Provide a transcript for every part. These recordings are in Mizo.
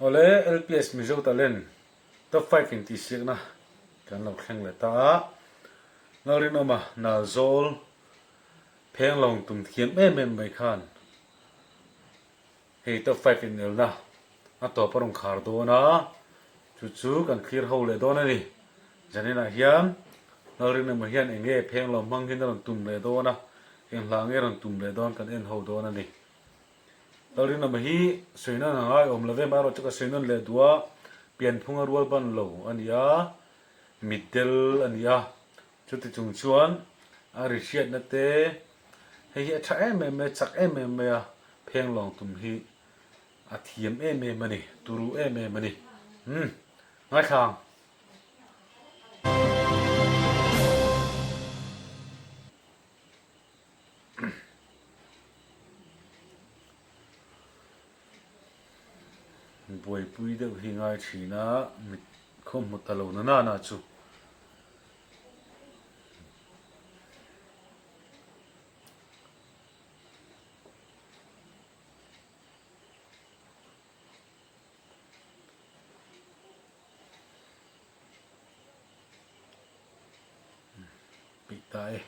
Awle LPS Mizo Talent Top 5 intihsiakna kan lo thleng leh ta a, Lalrinawma Nalzawl Phenglawng tum thiam em em mai khan hei Top 5 inelna a tawp a rawn khar dawn a, chu chu kan thlir ho leh dawn a ni. Zaninah hian Lalrinawma hian eng nge Phenglawng hmang hian a rawn tum leh dawn a, eng hla nge a rawn tum leh dawn kan en ho dawn a ni. Lalrinawma hi sawi nawn a ngai awm lo ve, amaherawhchu ka sawi nawn leh duh a, pianphunga rual ban lo a ni a, mitdel a ni a, chuti chung chuan a ri hriatna te hei hi a tha em em mai a, chak em em mai a, phenglawng tum hi a thiam em em a ni, turu em em a ni. Umm, ngaithlang. Buaipui deuh hi ngai thin a, mit khaw hmu ta lo na nana chu. Peih ta e.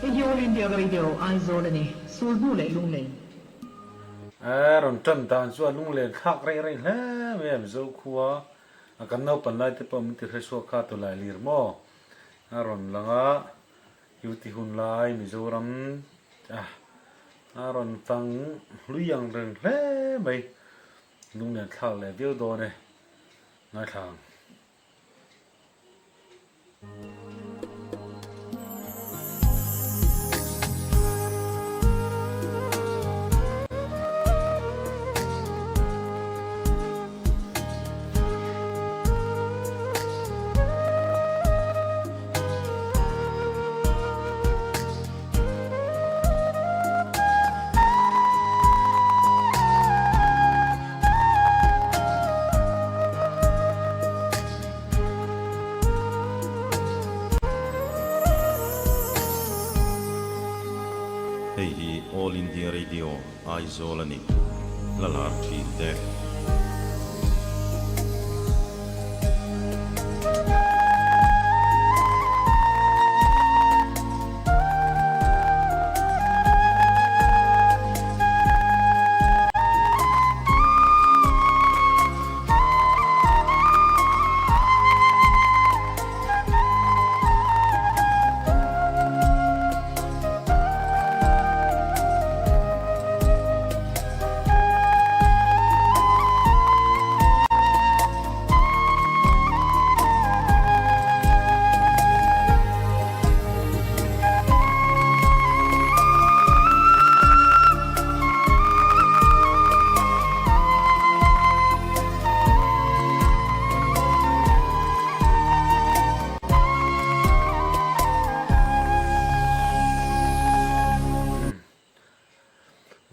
Hei hi All India Radio, Aizawl a ni. Sulhnu leh Lunglen. A rawn tan dan chu a lunglen thlak rei rei hle mai a, Mizo khua a kan naupan lai te pawh min ti hre chhuak kha tawlai lir maw a rawn lang a, Yuti hun lai Mizoram a a rawn fang hlui ang reng hle mai, lunglen thlak leh viau dawn e, ngaithla ang. Hei hi All India Radio Aizawl a ni. Hla lar thin te.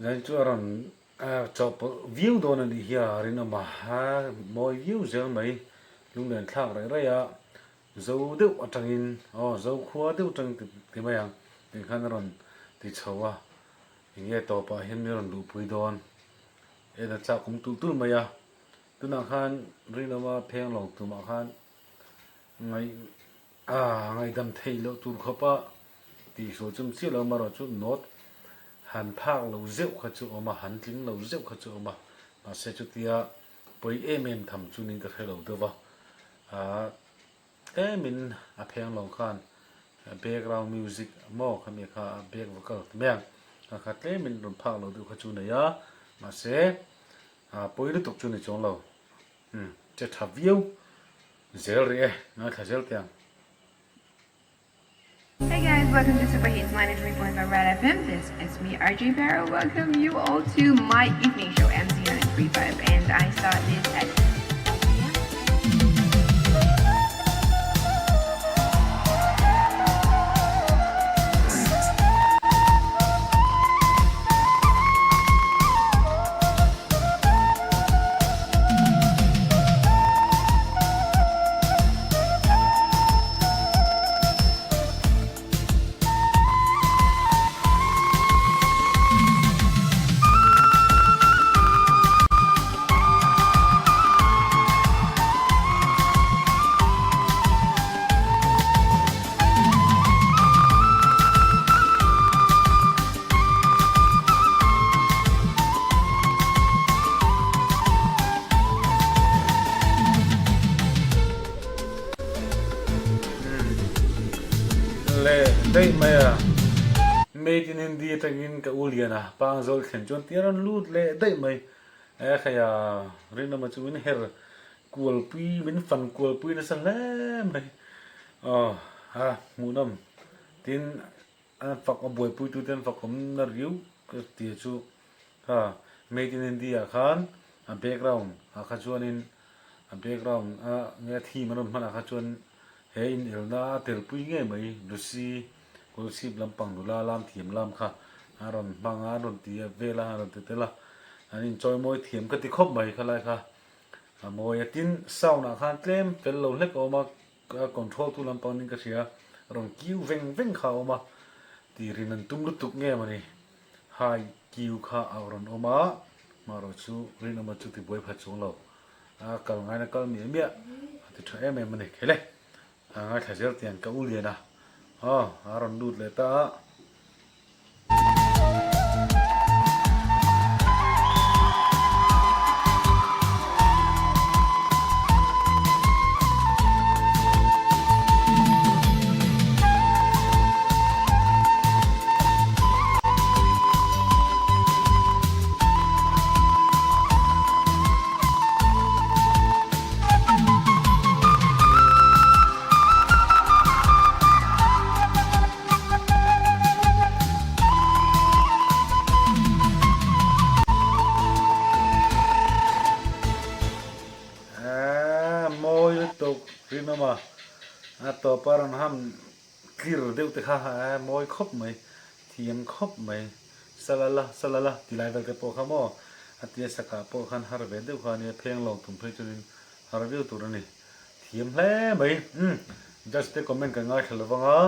Zain chu a rawn chawhpawlh viau dawn a nih hi a rinawm a, a mawi viau zel mai lunglen thlak raih raih a, zo deuh atangin aw zo khua deuh atangin ti mai ang tih khan a rawn ti chho a, enge tawpah hian min rawn luhpui dawn en a chak awm tulh tulh mai a, tunah khan rinawma pheng lawng tumah khan ngaih a ngaihdam theih loh tur khawpa tihsual chum chiah lo amaherawh chu note han phak lo zeuh kha chu a awm a, han tling lo zeuh kha chu a awm a, mahse chutia pawi em em tham chu nin ka hre lo deuh va, ah tlemin a pheng lo khan background music maw khami kha back vocal ti mai ang kha kha tlemin rawn phak lo deuh kha chu a nei a, mahse ah pawi lutuk chu ni chuang lo. Umm che tha viau zel rih e, ngaithla zel teh ang. Hey guys. Welcome to Super Hits 93.5 Red FM. This is me, RJ Barrow. Welcome you all to my evening show, MC 935, and I start this at 4 p.m. Leh daih mai a, Made in India atangin ka u lian a, Pangzawl thlen chuan tia rawn lut leh daih mai. E khaia rinawma chu min her kualpui, min fan kualpui nasa hle mai. Aw a hmuhnawm tin A fak a buaipuitute an fakawm na riau ka ti chu kha Made in India ah khan a background ah kha chuanin a background a nge a theme an rawn hman ah kha chuan he inelna a telpui ngei mai Lucy Kawlchhip lampang nula lam thiam lam kha a rawn hmang a an rawn ti vel a an rawn ti tel a an inchawimawi thiam ka ti khawp mai khalai kha a mawi a tin sound ah khan tlem fel lo hlek a awm a. Ka control tu lampang nin ka hria, rawn kiu veng veng kha a awm a, tirin an tum lutuk nge mawni, hai kiu kha a rawn awm a, marawh chu rinawma chu tibuai phat chuang lo, a kal ngaina kal miah miah a ti tha em em a ni, khele a ngaithla zel tiang ka u lian a, aw a rawn lut leh ta a. Aaa mawi lutuk rinawm a, a tawpa rawn ham tlir deuh te kha aaa mawi khawp mai, thiam khawp mai, salala salala ti lai vel te pawh kha maw a tia sakah pawh khan har ve deuh kha a nia pheng lawng tum phei chuanin har viau tur a ni. Thiam hle mai. Umm judge te comment kan ngaithla lo vang a,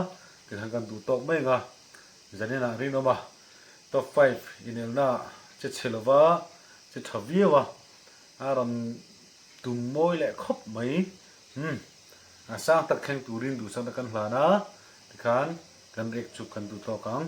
tikhan kan duh tawk mai ang a. Zanin ah rinawm a, top five inelna ah che chhe lo va, che tha viau a, a rawn tum mawi leh khawp mai. Umm a sang tak thleng turin duhsakna kan hlan a, tikhan kan rek chu kan duh tawk ang.